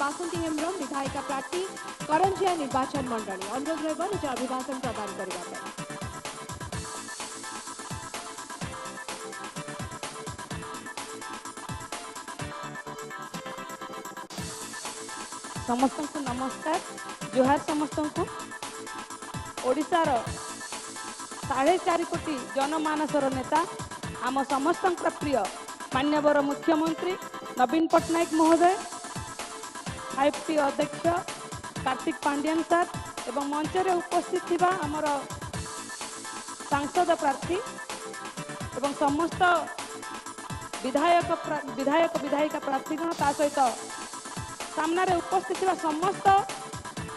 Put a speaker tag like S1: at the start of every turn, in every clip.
S1: ବାସନ୍ତୀ ହେମ୍ବ୍ରମ, ବିଧାୟିକା ପ୍ରାର୍ଥୀ, କରଞ୍ଜିଆ ନିର୍ବାଚନ ମଣ୍ଡଳୀ। ଅନୁରୋଧ ରହିବ ନିଜ ଅଭିଭାଷଣ ପ୍ରଦାନ କରିବା ପାଇଁ।
S2: ସମସ୍ତଙ୍କୁ ନମସ୍କାର, ଜୁହାର ସମସ୍ତଙ୍କୁ। ଓଡ଼ିଶାର 4.5 କୋଟି ଜନମାନସର ନେତା, ଆମ ସମସ୍ତଙ୍କର ପ୍ରିୟ ମାନ୍ୟବର ମୁଖ୍ୟମନ୍ତ୍ରୀ ନବୀନ ପଟ୍ଟନାୟକ ମହୋଦୟ, 5ଟି ଅଧ୍ୟକ୍ଷ କାର୍ତ୍ତିକ ପାଣ୍ଡିଆନ ସାର୍ ଏବଂ ମଞ୍ଚରେ ଉପସ୍ଥିତ ଥିବା ଆମର ସାଂସଦ ପ୍ରାର୍ଥୀ ଏବଂ ସମସ୍ତ ବିଧାୟକ ବିଧାୟକ ବିଧାୟିକା ପ୍ରାର୍ଥୀଗଣ, ତା ସହିତ ସାମ୍ନାରେ ଉପସ୍ଥିତ ଥିବା ସମସ୍ତ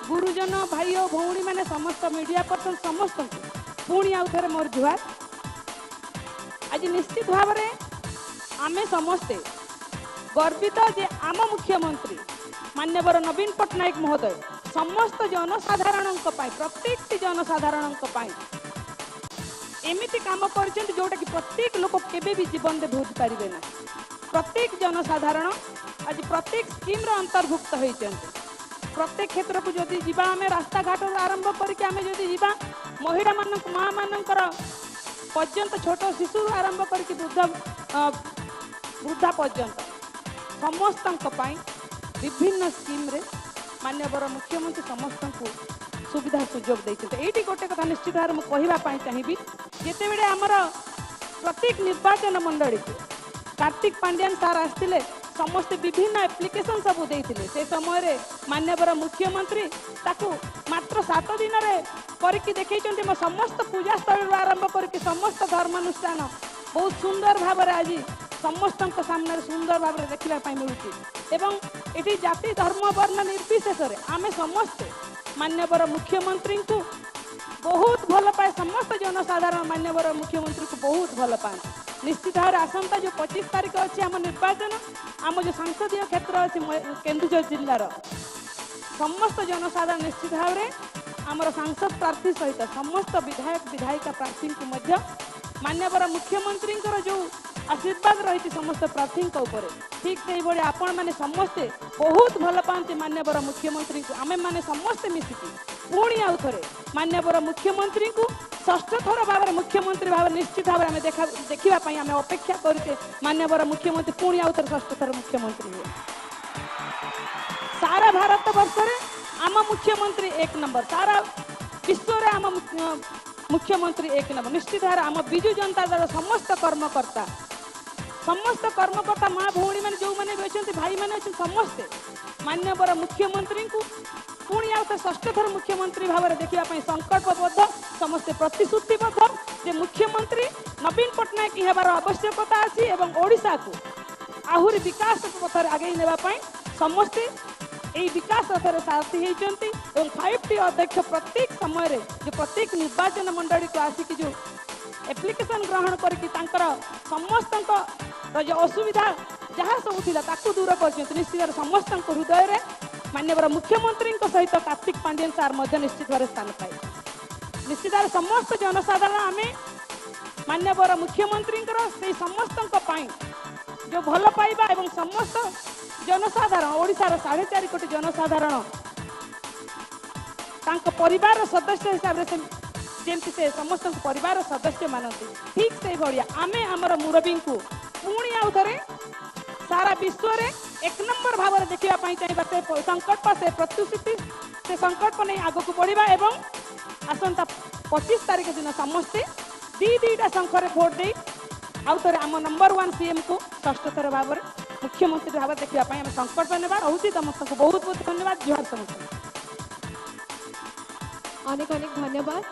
S2: ଗୁରୁଜନ ଭାଇ ଓ ଭଉଣୀମାନେ, ସମସ୍ତ ମିଡ଼ିଆ ପର୍ସନ, ସମସ୍ତଙ୍କୁ ପୁଣି ଆଉ ଥରେ ମୋର ଜୁହାର। ଆଜି ନିଶ୍ଚିତ ଭାବରେ ଆମେ ସମସ୍ତେ ଗର୍ବିତ ଯେ ଆମ ମୁଖ୍ୟମନ୍ତ୍ରୀ ମାନ୍ୟବର ନବୀନ ପଟ୍ଟନାୟକ ମହୋଦୟ ସମସ୍ତ ଜନସାଧାରଣଙ୍କ ପାଇଁ, ପ୍ରତ୍ୟେକଟି ଜନସାଧାରଣଙ୍କ ପାଇଁ ଏମିତି କାମ କରିଛନ୍ତି ଯୋଉଟାକି ପ୍ରତ୍ୟେକ ଲୋକ କେବେ ବି ଜୀବନରେ ଭୁଲି ପାରିବେ ନାହିଁ। ପ୍ରତ୍ୟେକ ଜନସାଧାରଣ ଆଜି ପ୍ରତ୍ୟେକ ସ୍କିମ୍ର ଅନ୍ତର୍ଭୁକ୍ତ ହୋଇଛନ୍ତି। ପ୍ରତ୍ୟେକ କ୍ଷେତ୍ରକୁ ଯଦି ଯିବା ଆମେ, ରାସ୍ତାଘାଟରୁ ଆରମ୍ଭ କରିକି ଆମେ ଯଦି ଯିବା, ମହିଳାମାନଙ୍କୁ, ମା ମାନଙ୍କର ପର୍ଯ୍ୟନ୍ତ, ଛୋଟ ଶିଶୁରୁ ଆରମ୍ଭ କରିକି ବୃଦ୍ଧ ବୃଦ୍ଧା ପର୍ଯ୍ୟନ୍ତ ସମସ୍ତଙ୍କ ପାଇଁ ବିଭିନ୍ନ ସ୍କିମ୍ରେ ମାନ୍ୟବର ମୁଖ୍ୟମନ୍ତ୍ରୀ ସମସ୍ତଙ୍କୁ ସୁବିଧା ସୁଯୋଗ ଦେଇଛନ୍ତି। ଏଇଠି ଗୋଟେ କଥା ନିଶ୍ଚିତ ଭାବରେ ମୁଁ କହିବା ପାଇଁ ଚାହିଁବି, ଯେତେବେଳେ ଆମର ପ୍ରତ୍ୟେକ ନିର୍ବାଚନ ମଣ୍ଡଳୀକୁ କାର୍ତ୍ତିକ ପାଣ୍ଡିଆନ ସାର୍ ଆସିଥିଲେ, ସମସ୍ତେ ବିଭିନ୍ନ ଆପ୍ଲିକେସନ୍ ସବୁ ଦେଇଥିଲେ। ସେ ସମୟରେ ମାନ୍ୟବର ମୁଖ୍ୟମନ୍ତ୍ରୀ ତାକୁ ମାତ୍ର 7 ଦିନରେ କରିକି ଦେଖେଇଛନ୍ତି। ମୋ ସମସ୍ତ ପୂଜାସ୍ଥଳୀରୁ ଆରମ୍ଭ କରିକି ସମସ୍ତ ଧର୍ମାନୁଷ୍ଠାନ ବହୁତ ସୁନ୍ଦର ଭାବରେ ଆଜି ସମସ୍ତଙ୍କ ସାମ୍ନାରେ ସୁନ୍ଦର ଭାବରେ ଦେଖିବା ପାଇଁ ମିଳୁଛି। ଏବଂ ଏଠି ଜାତି ଧର୍ମ ବର୍ଣ୍ଣ ନିର୍ବିଶେଷରେ ଆମେ ସମସ୍ତେ ମାନ୍ୟବର ମୁଖ୍ୟମନ୍ତ୍ରୀଙ୍କୁ ବହୁତ ଭଲ ପାଏ। ସମସ୍ତ ଜନସାଧାରଣ ମାନ୍ୟବର ମୁଖ୍ୟମନ୍ତ୍ରୀଙ୍କୁ ବହୁତ ଭଲ ପାଆନ୍ତି। ନିଶ୍ଚିତ ଭାବରେ ଆସନ୍ତା ଯେଉଁ 25 ତାରିଖ ଅଛି ଆମ ନିର୍ବାଚନ, ଆମ ଯେଉଁ ସଂସଦୀୟ କ୍ଷେତ୍ର ଅଛି କେନ୍ଦୁଝର ଜିଲ୍ଲାର ସମସ୍ତ ଜନସାଧାରଣ ନିଶ୍ଚିତ ଭାବରେ ଆମର ସାଂସଦ ପ୍ରାର୍ଥୀ ସହିତ ସମସ୍ତ ବିଧାୟକ ବିଧାୟିକା ପ୍ରାର୍ଥୀଙ୍କୁ ମଧ୍ୟ ମାନ୍ୟବର ମୁଖ୍ୟମନ୍ତ୍ରୀଙ୍କର ଯେଉଁ ଆଶୀର୍ବାଦ ରହିଛି ସମସ୍ତ ପ୍ରାର୍ଥୀଙ୍କ ଉପରେ, ଠିକ୍ ସେଇଭଳି ଆପଣମାନେ ସମସ୍ତେ ବହୁତ ଭଲ ପାଆନ୍ତି ମାନ୍ୟବର ମୁଖ୍ୟମନ୍ତ୍ରୀଙ୍କୁ। ଆମେମାନେ ସମସ୍ତେ ମିଶିକି ପୁଣି ଆଉ ଥରେ ମାନ୍ୟବର ମୁଖ୍ୟମନ୍ତ୍ରୀଙ୍କୁ ଷଷ୍ଠ ଥର ଭାବରେ ମୁଖ୍ୟମନ୍ତ୍ରୀ ଭାବରେ ନିଶ୍ଚିତ ଭାବରେ ଆମେ ଦେଖିବା ପାଇଁ ଆମେ ଅପେକ୍ଷା କରୁଛେ। ମାନ୍ୟବର ମୁଖ୍ୟମନ୍ତ୍ରୀ ପୁଣି ଆଉ ଥରେ ଷଷ୍ଠ ଥର ମୁଖ୍ୟମନ୍ତ୍ରୀ ହୁଏ। ସାରା ଭାରତ ବର୍ଷରେ ଆମ ମୁଖ୍ୟମନ୍ତ୍ରୀ 1 ନମ୍ବର, ସାରା ବିଶ୍ୱରେ ଆମ ମୁଖ୍ୟମନ୍ତ୍ରୀ 1 ନମ୍ବର। ନିଶ୍ଚିତ ଭାବରେ ଆମ ବିଜୁ ଜନତା ଦଳ ସମସ୍ତ କର୍ମକର୍ତ୍ତା, ସମସ୍ତ କର୍ମକର୍ତ୍ତା, ମା ଭଉଣୀମାନେ ଯେଉଁମାନେ ବି ଅଛନ୍ତି, ଭାଇମାନେ ଅଛନ୍ତି, ସମସ୍ତେ ମାନ୍ୟବର ମୁଖ୍ୟମନ୍ତ୍ରୀଙ୍କୁ ପୁଣି ଆଉ ଥରେ ଷଷ୍ଠ ଥର ମୁଖ୍ୟମନ୍ତ୍ରୀ ଭାବରେ ଦେଖିବା ପାଇଁ ସଂକଳ୍ପବଦ୍ଧ, ସମସ୍ତେ ପ୍ରତିଶ୍ରୁତିବଦ୍ଧ ଯେ ମୁଖ୍ୟମନ୍ତ୍ରୀ ନବୀନ ପଟ୍ଟନାୟକ ହେବାର ଆବଶ୍ୟକତା ଅଛି ଏବଂ ଓଡ଼ିଶାକୁ ଆହୁରି ବିକାଶ ପଥରେ ଆଗେଇ ନେବା ପାଇଁ ସମସ୍ତେ এই ବିକାଶ ରଥରେ ସାଥୀ ହେଇଛନ୍ତି। ଏବଂ 5ଟି ଅଧ୍ୟକ୍ଷ ପ୍ରତ୍ୟେକ ସମୟରେ ଯେଉଁ ପ୍ରତ୍ୟେକ ନିର୍ବାଚନ ମଣ୍ଡଳୀକୁ ଆସିକି ଯେଉଁ ଆପ୍ଲିକେସନ୍ ଗ୍ରହଣ କରିକି ତାଙ୍କର ସମସ୍ତଙ୍କର ଯେଉଁ ଅସୁବିଧା ଯାହା ସବୁ ଥିଲା ତାକୁ ଦୂର କରିଛନ୍ତି। ନିଶ୍ଚିତ ଭାବରେ ସମସ୍ତଙ୍କ ହୃଦୟରେ ମାନ୍ୟବର ମୁଖ୍ୟମନ୍ତ୍ରୀଙ୍କ ସହିତ କାର୍ତ୍ତିକ ପାଣ୍ଡିଆନ ସାର୍ ମଧ୍ୟ ନିଶ୍ଚିତ ଭାବରେ ସ୍ଥାନ ପାଇବେ। ନିଶ୍ଚିତ ଭାବରେ ସମସ୍ତ ଜନସାଧାରଣ ଆମେ ମାନ୍ୟବର ମୁଖ୍ୟମନ୍ତ୍ରୀଙ୍କର ସେଇ ସମସ୍ତଙ୍କ ପାଇଁ ଯେଉଁ ଭଲ ପାଇବା ଏବଂ ସମସ୍ତ ଜନସାଧାରଣ, ଓଡ଼ିଶାର 4.5 କୋଟି ଜନସାଧାରଣ ତାଙ୍କ ପରିବାର ସଦସ୍ୟ ହିସାବରେ ସେ ଯେମିତି ସେ ସମସ୍ତଙ୍କୁ ପରିବାର ସଦସ୍ୟ ମାନନ୍ତି, ଠିକ୍ ସେଇଭଳିଆ ଆମେ ଆମର ମୁରବୀଙ୍କୁ ପୁଣି ଆଉ ଥରେ ସାରା ବିଶ୍ୱରେ 1 ନମ୍ବର ଭାବରେ ଦେଖିବା ପାଇଁ ଚାହିଁବା। ସେ ସଂକଳ୍ପ, ସେ ପ୍ରତିଶ୍ରୁତି, ସେ ସଂକଳ୍ପ ନେଇ ଆଗକୁ ବଢ଼ିବା ଏବଂ ଆସନ୍ତା 25 ତାରିଖ ଦିନ ସମସ୍ତେ 2-2ଟା ଶଙ୍ଖରେ ଭୋଟ ଦେଇ ଆଉ ଥରେ ଆମ ନମ୍ବର 1 ସିଏମ୍କୁ ଷଷ୍ଠ ଥର ଭାବରେ ମୁଖ୍ୟମନ୍ତ୍ରୀ ଭାବରେ ଦେଖିବା ପାଇଁ ଆମେ ସଂକଳ୍ପ ନେବା। ରହୁଛି, ସମସ୍ତଙ୍କୁ ବହୁତ ବହୁତ ଧନ୍ୟବାଦ। ଜୁହାର ସମସ୍ତଙ୍କୁ।
S1: ଅନେକ ଅନେକ ଧନ୍ୟବାଦ।